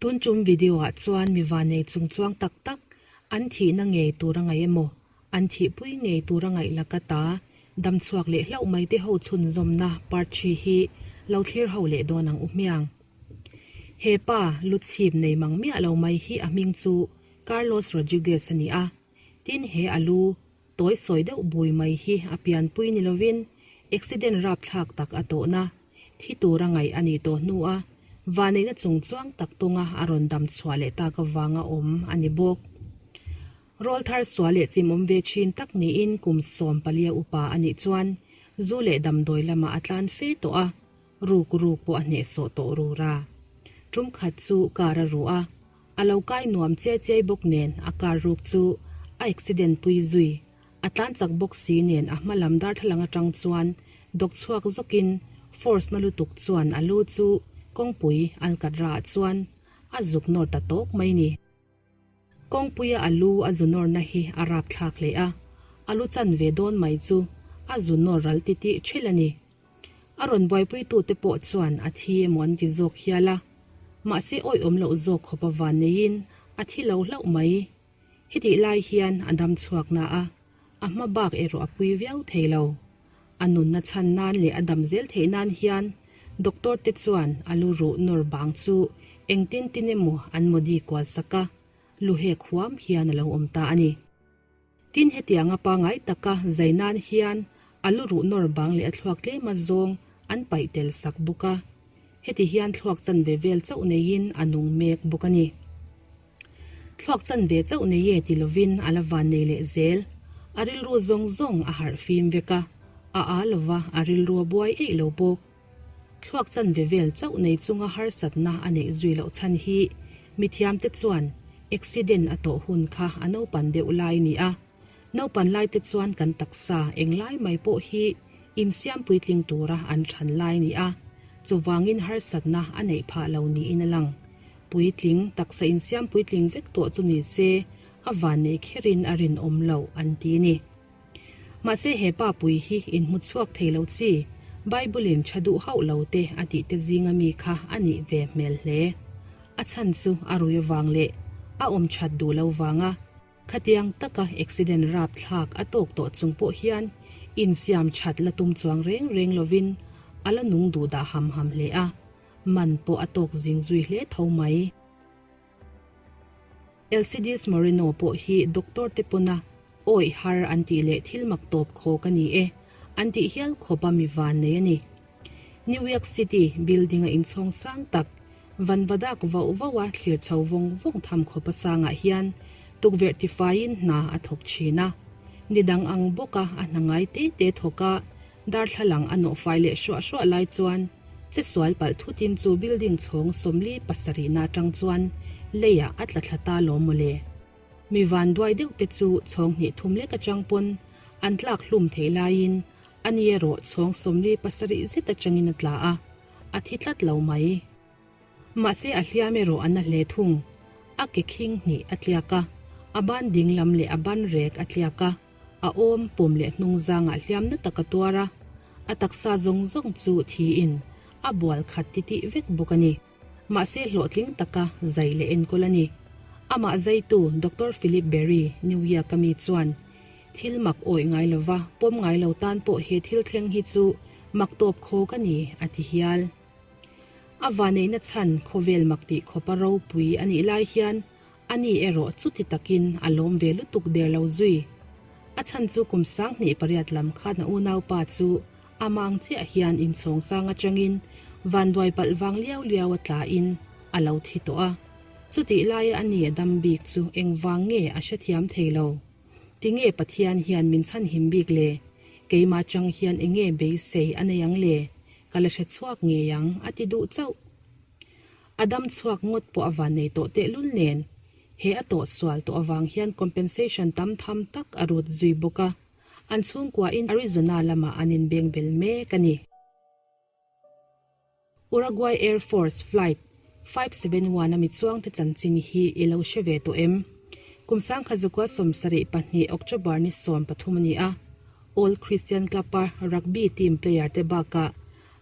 Tun tum video ah chuan mi vanei chung chuang tak tak an thihna ngei tur a ngaih emaw, an thihpui ngei tur a ngaih laka ta dam chhuak leh hlauh mai te ho chhunzawmna part thi hi lo thlir ho leh dawn ang u hmiang. He pa lu chhip nei mang miah lo mai hi a hming chu Carlos Rodriguez a ni a, tin he a lu Tawi sawi deuh bui mai hi a pianpui ni lovin accident rapthlak tak a tawhna, thi tura ngaih a nih tawh hnua vanneihna chungchuang tak tawnga a rawn dam chhuah leh tak avanga awm a ni bawk. Rawlthar sual leh chimawm ve thin tak niin kum 14 upa a nih chuan zu leh damdawi lamah a tlan fe tawh a, ruk ruk pawh a hnehsawh tawh rura. Tum khat chu car a ruh a, A lo kai nuam chiai chiai bawk nen a car ruk chu a accident pui zui. A tlan chak bawk si nen a hma lam darthlalang atang chuan dawk chhuak zawkin force na lutuk chuan a lu chu kawngpui alkatra ah chuan a zuk nawr ta tawk mai ni. Kawngpuia a lu a zu nawrna hi a rapthlak hle a, a lu chan ve dawn mai chu a zu nawr ral titih thil a ni. A rawn buaipuitute pawh chuan a thi emaw an ti zawk hial a, mahse awihawm loh zawk khawp a van neiin a thi lo hlauh mai. Hetih lai hian a dam chhuak na a, a hma bak erawh a pui viau thei lo. A nunna chhan nan leh a dam zel theih nan hian doctor te chuan a lu ruh nawr bang chu engtin tin emaw an mawdi kual sak a, lu hek huam hian a lo awm ta a ni. Tin, hetianga pangai taka zai nan hian a lu ruh nawr bang leh a thluak tlema zawng an paih tel sak bawk a. Heti hian thluak chanve vel chauh neiin a nung mek bawk a ni. Thluak chanve chauh nei e ti lovin a la van nei leh zel. A rilru zawng zawng a harh fim vek a, a â lova a rilru a buai eih lo bawk. Thluak chanve vel chauh nei chunga harsatna a neih zui loh chhan hi mithiamte chuan accident a tawh hun kha a naupan deuh lai ni a. Naupan laite chuan kan taksa englai mai pawh hi insiam puitling tura an than lai ni a, chuvangin harsatna a neih phah lo niin a lang. Puitling, taksa insiam puitling vek tawh chu ni se a vannei kherin a rinawm loh an ti ni. Mahse he pa pui hi inhmu chhuak thei lo chi, Bible-in tha duh hauh lo te a tih te zinga mi kha a nih ve hmel hle. A chhan chu a rui avang leh a awm that duh lo vanga khatiang taka accident rapthlak a tawk tawh chung pawh hian insiam that la tum chuang reng reng lovin a la nung duh dah ham ham hle a, man pawh a tawk zing zui hle tho mai. Elcides Moreno pawh hi doctor te pawna awih har an tih leh thil mak tawp khawk a ni e an tih hial khawpa mi van nei a ni. New York City building a inchhawng sang tak, vanvadak vauh vauh a thlir chho vawng vawng tham khawpa sangah hian tukverh tifaiin hna a thawk thin a. Ni dang ang bawka a hna ngai te te thawk a, Darthlalang a nawhfai leh hruah hruah lai chuan chesual palh thutin chu building chhawng 47 na atang chuan leiah a tla thla ta lawm mawle. Mi vanduai deuh te chu chhawng hnih thum lek atang pawn an tlak hlum theih laiin a ni erawh chhawng 47 zet atangin a tla a, a thi tlat lo mai. Mahse a hliam erawh a na hle thung. A ke khing hnih a tliak a, a ban ding lam leh a ban rek a tliak a. A awm pum leh hnung zangah hliamna tak a tuar a, a taksa zawng zawng chu thiin a bual khat titih vek bawk a ni. Mahse hlawhtling taka zai leh enkawl a ni. Amah zaitu Doctor Philip Berry, New York-a mi chuan, Thil mak awih ngai lova pawm ngai lo tan pawh he thil thleng hi chu mak tawp khawk a ni, a ti hial. A vaneihna chhan khawvel mak tih khawpa ropui a nih lai hian Ani erawh chuti takin a lawm ve lutuk der lo zui. A chhan chu kum 28 lam khan a unaupa chu a mang chiah hian inchhawng sang atangin vanduai palh vang liau liau a tlain a lo thi tawh a. Chutih laia ani a dam bik chu engvang nge a hrethiam thei lo. Tinge Pathian hian min chhanhim bik le? Keimah chang hian enge beisei a nei ang le? Ka la hrechhuak ngei ang a ti duh chauh. A dam chhuak ngawt pawh a van nei tawh tehlul nen, he a tawh sual tawh avang hian compensation tam tham tak a rut zui bawk a, an chhungkuain Arizona lamah an inbeng bel mek a ni. Uruguay Air Force Flight 571 a mi chuangte chanchin hi i lo hre ve tawh em? Kum 1972 October ni 13 a ni a, Old Christian Club-a rugby team player te bakah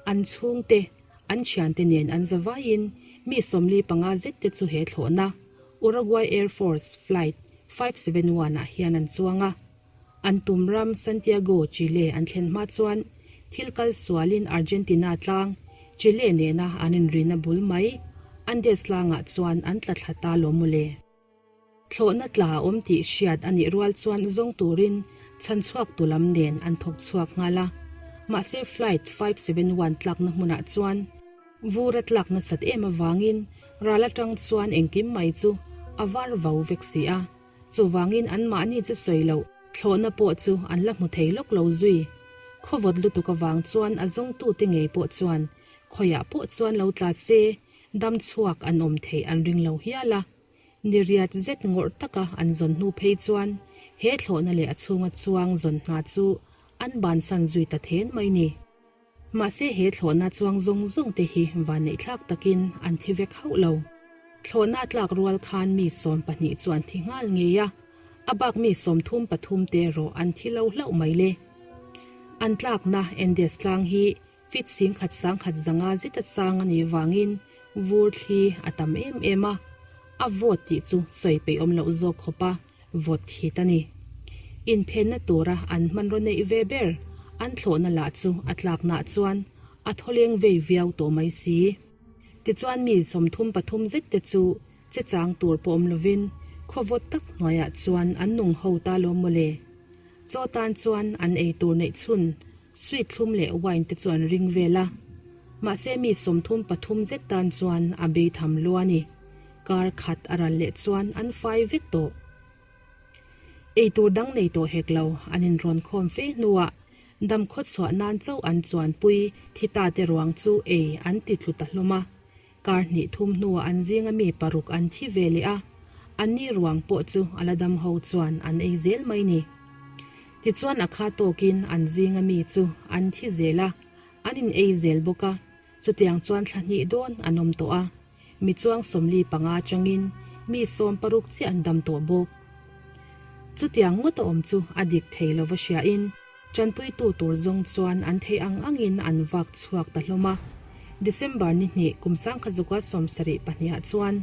an chhungte, An thiante nen an za vaiin Mi 45 zet te chu he thlawhna Uruguay Air Force Flight 571 ah hian an chuang a. An tum ram Santiago, Chile an thlen hma chuan thil kal sualin Argentina tlang, Chile nena an inrina bul mai Andes tlangah chuan an tla thla ta lo mawle. Thlawhna tla a awm tih hriat a nih rual chuan zawng turin chhanchhuak tu lam nen an thawk chhuak nghal a. Mahse flight 571 tlakna hmunah chuan vur a tlak nasat em avangin ral atang chuan engkim mai chu a var vau vek si a. Chuvangin anmahni chu sawi loh thlawhna pawh chu an la hmu thei lawk lo zui. Khawvawt lutuk avang chuan a zawngtute ngei pawh chuan khawiah pawh chuan lo tla se dam chhuak an awm theih an ring lo hial a. Ni riat zet ngawrh taka an zawn hnu phei chuan he thlawhna leh a chhunga chuang zawn hna chu an bansan zui ta then mai ni. Mahse he thlawhna chuang zawng zawng te hi vanneihthlak takin an thi vek hauh lo. Thlawhna tlak rual khan mi 12 chu an thi nghal ngei a, a bak mi 33 te erawh an thi lo hlauh mai le. An tlakna Andes tlang hi Feet 10,000 10,500 zet a sang a nih vangin vur thli a tam em em a, a vawt tih chu sawi peih awm loh zawk khawpa vawt hit a ni. Inphenna tura an hmanraw neih ve ber an thlawhna lah chu a tlaknaah chuan a thawleng vei viau tawh mai si. Tichuan mi 33 zet te chu che chang tur pawh awm lovin khaw vawt tak hnuaiah chuan an nung ho ta lawm mawle. Chaw tan chuan an ei tur neih chhun sweet thlum leh wine te chu an ring vel a. Mahse mi 33 zet tan chuan a bei tham lua a ni. Kar khat a ral leh chuan an fai vek tawh. Ei tur dang nei tawh hek lo an inrawn khawm fe hnuah dam khaw chhuah nan chauh an chuanpui thi ta te ruang chu ei an ti tlu ta hlawm a. Kar hnih thum hnuah an zinga mi paruk an thi ve leh a, anni ruang pawh chu a la dam ho chuan an ei zel mai ni. Tichuan a kha tawkin an zinga mi chu an thi zel a, an in ei zel bawk a, chutiang chuan thla hnih dawn an awm tawh a, mi chuang 45 atangin mi 16 chiah an dam tawh bawk. Chutiang ngawt a awm chu a dik thei lova hriain, Tanpuitu tur zawng chuan an theih ang angin an vak chhuak ta hlawm a. December ni hnih kum 1974 ah chuan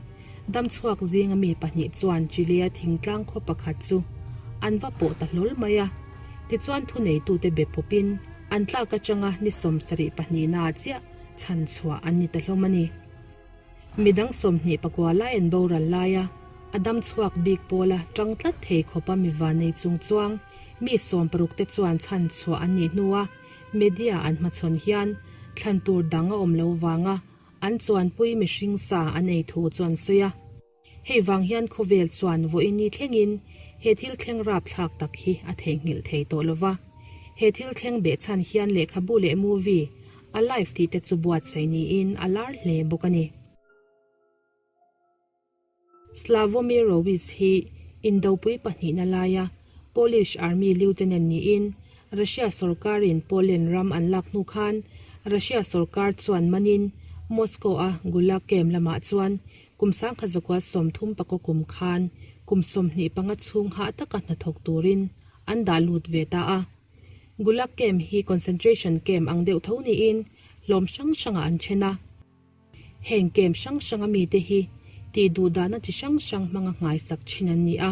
damchhuak zinga mi pahnih chuan Chile-a thingtlang khaw pakhat chu an va pawh ta hlawl mai a. Tichuan thuneitute be pawpin an tlak atanga ni 72 naah chiah chhan chhuah an ni ta hlawm a ni. Midang 29 lai an boral lai a, a dam chhuak bik pawla tang tlat thei khawpa mi vannei chung chuang mi 60 te chuan chhan chhuah an nih hnua media an hmachhawn hian thlan tur dang a awm lo vanga an chuanpui mihring sa an ei thu chu an sawi a. Hei vang hian khawvel chuan vawiin ni thlengin he thil thleng rapthlak tak hi a theihnghilh thei tawh lo va. He thil thleng behchhan hian lehkhabu leh movie Alive tih te chu buatsaih niin a lar hle bawk a ni. Slawomir Rowicz hi Indopui pahnihna laia Polish Army Lieutenant niin Russia sorkarin Poland ram an lak hnu khan Russia sorkar chuan manin Moscow-a Gulag camp lamah chuan kum 1934 kum khan kum 25 chhung hah taka hnathawk turin an dah lut ve ta a. Gulag camp hi concentration camp ang deuh tho niin hlawm hrang hrangah an then a. Heng camp hrang hranga mite hi tih duh dahna chi hrang hrang hmanga nghaisak thin an ni a,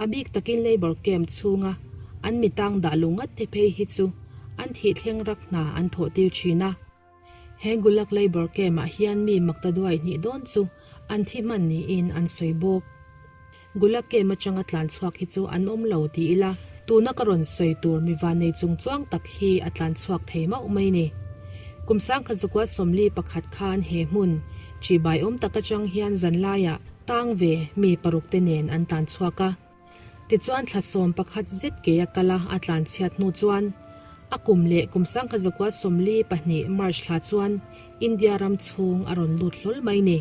a bik takin labour camp chhunga an mi tang dah lu ngat te phei hi chu an thih thleng rak hna an thawh tir thin a. He Gulag labour camp ah hian mi makta duai hnih dawn chu an thi hman niin an sawi bawk. Gulag camp atanga tlan chhuak hi chu an awm lo ti ila, tuna ka rawn sawi tur mi vannei chung chuang tak hi a tlan chhuak thei mauh mai ni. Kum 1941 khan he hmun chibai awm tak atang hian zanlaiah tang ve mi paruk te nen an tlan chhuak a. Tichuan thla 11 zet ke a kal a, a tlan chhiat hnu chuan a kum leh kum 1942 March thla chuan India ram chhung a rawn lut hlawl mai ni.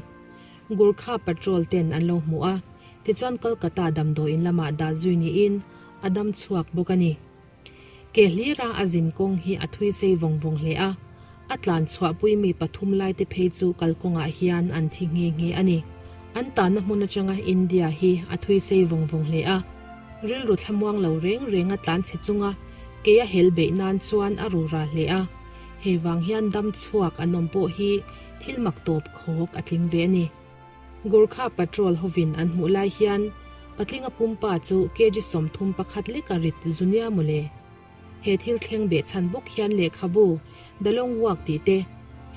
Gurkha patrol ten an lo hmu a, tichuan Kolkata damdawiin lamah dah zui niin a dam chhuak bawk a ni. Ke hlira a zin kawng hi a thui sei vawng vawng hle a, a tlan chhuahpui mi pathum lai te phei chu kalkawngah hian an thi nghe nghe a ni. An tanna hmun atanga India hi a thui sei vawng vawng hle a, rilru thlamuang lo reng reng a tlan chhe chunga kei a hel beih nan chuan a rura hle a, hei vang hian dam chhuak an awm pawh hi. thil mak tawp khawk a tling ve a ni. Gurkha patrol hovin an hmuh lai hian patlinga pumpa chu kg 31 leka rit zu nia mawle. He thil thleng beh chhan bawk hian lehkhabu The Long Walk tih te,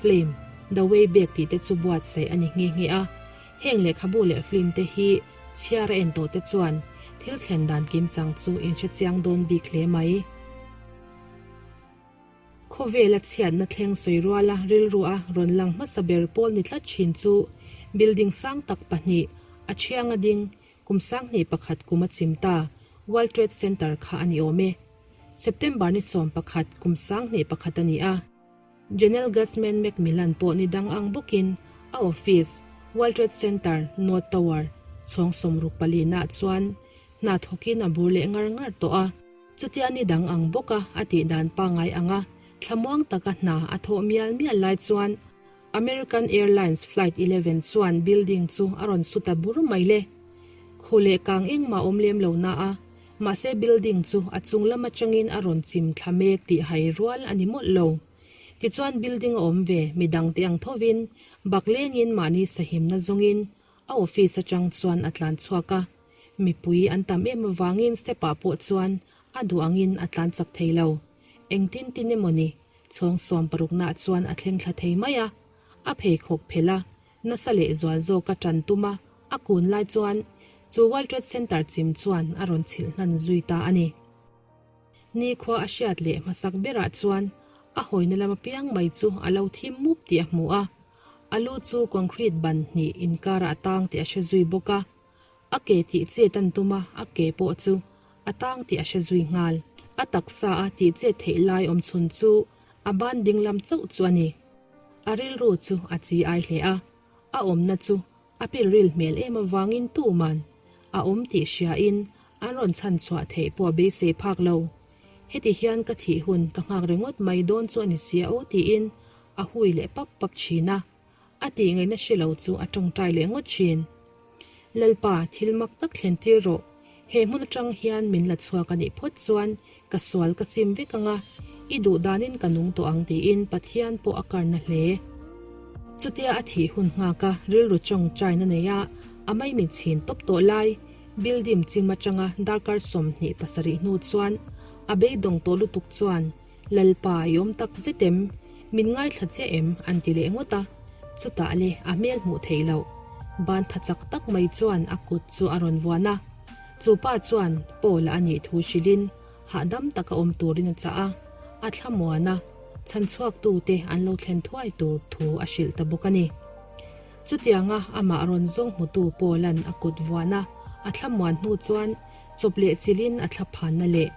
film The Way Back tih te chu buatsaih a ni nghe nghe a. Heng lehkhabu leh film te hi chhiar a en tawh te chuan thil thlen dan kimchang chu in hre chiang dawn bik hle mai. Khawvela chhiatna thleng sawi ruala rilrua rawn lang hmasa ber pawl ni tlat thin chu building sang tak pahnih a thianga ding kum 21 kum a chim ta World Trade Center kha a ni awm e. September ni 11 kum 2001 a ni a. Janelle Guzman McMillan pawh ni dang ang bawkin a office World Trade Center North Tower chhawng 64 naah chuan hna thawkin a bur leh ngar ngar tawh a. Chutia ni dang ang bawka a tih dan pangngai anga thlamuang taka hna a thawh mial mial lai chuan American Airlines Flight 11 chuan building chu a rawn su ta bur mai le. Khu leh kang engmah awm lem lo na a, mahse building chu a chung lam atangin a rawn chim thla mek tih hai rual a ni mawlh lo. Tichuan building a awm ve midangte ang thovin baklengin mahni sahimna zawngin a office atang chuan a tlan chhuak a. Mipui an tam em avangin step ah pawh chuan a duh angin a tlan chak thei lo. Engtin tin emaw ni, chhawng 60 nah chuan a thleng thla thei mai a. A pheikhawk phelh a, nasa leh zual zawk a tan tum a, a kun lai chuan chu World Trade Center chim chuan a rawn chhilh hnan zui ta a ni. Nikhua a hriat leh hmasak berah chuan a hawina lam apiang mai chu a lo thim mup tih a hmu a. A lu chu concrete ban hnih inkarah a tang tih a hre zui bawk a. A ke tih chet an tum a, a ke pawh chu a tang tih a hre zui nghal. A taksa a tih chet theih lai awm chhun chu a ban ding lam chauh chu a ni. A rilru chu a chi ai hle a, a awmna chu a pilril hmel em avangin tuman a awm tih hriain an rawn chhan chhuah theih pawh a beisei phak lo. Heti hian ka thih hun ka nghak ringawt mai dawn chu a ni sia aw tiin a hui leh pap pap thin a. A tih ngaihna hre lo chu a tawngtai leh ngawt thin. Lalpa, thil mak tak thlen tir rawh. He hmun atang hian min la chhuak a nih phawt chuan ka sual ka sim vek ang a, i duh danin ka nung tawh ang tiin Pathian pawh a karna hle. Chutia a thih hun nghak a, rilru tawngtaina nei a, a maimi chhin tawp tawh lai, building chim atanga darkar 27 hnu chuan a beidawng tawh lutuk chuan Lalpa i awm tak zet em? Min ngaithla chiah em? an ti leh ngawt a. Chutah le a hmel hmuh theih loh. Ban tha chak tak mai chuan a kut chu a rawn vuan a. Chu pa chuan Paula a nih thu hrilhin hahdam taka awm turin a chah a. A thlamuan a, chhanchhuaktute an lo thlen thuai tur thu a hrilh ta bawk a ni. Chutianga amah rawn zawng hmutu Paula'n a kut vuan a, a thlamuan hnu chuan chawp leh chilhin a thlaphanna leh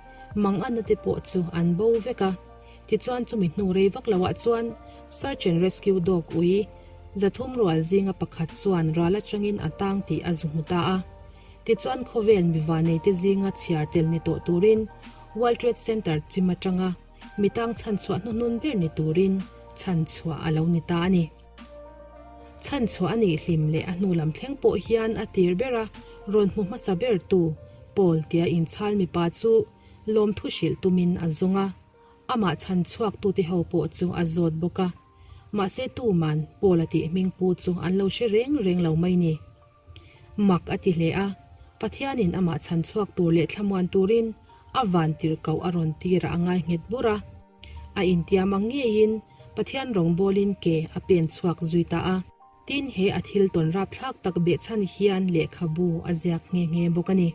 Mangana te pawh chu an bo vek a, tichuan chumi hnu rei vak loah chuan Search and Rescue dog ui 300 rual zinga pakhat chuan ral atangin a tang tih a zu hmu ta a. Tichuan khawvel mi vaneite zinga chhiar tel ni tawh turin World Trade Center chim atanga mi tang chhanchhuah hnuhnun ber ni turin chhanchhuah a lo ni ta a ni. Chhanchhuah a nih hlim leh a hnu lam thleng pawh hian a tir ber a, rawn hmu hmasa ber tu Paul tia inchhal mipa chu lawmthu hrilh tumin a zawng a, amah chhanchhuak tute ho pawh chu a zawt bawk a. Mahse tuman Paul a tih hming pu chu an lo hre reng reng lo mai ni. Mak a ti hle a, Pathianin amah chhanchhuak tur leh thlamuan turin a van tirhkoh a rawn tirah a ngai nghet bur a. A intiam ang ngeiin Pathian rawngbawlin ke a pen chhuak zui ta a. Tin, he a thil tawn rapthlak tak behchhan hian lehkhabu a ziak nghe nghe bawk a ni.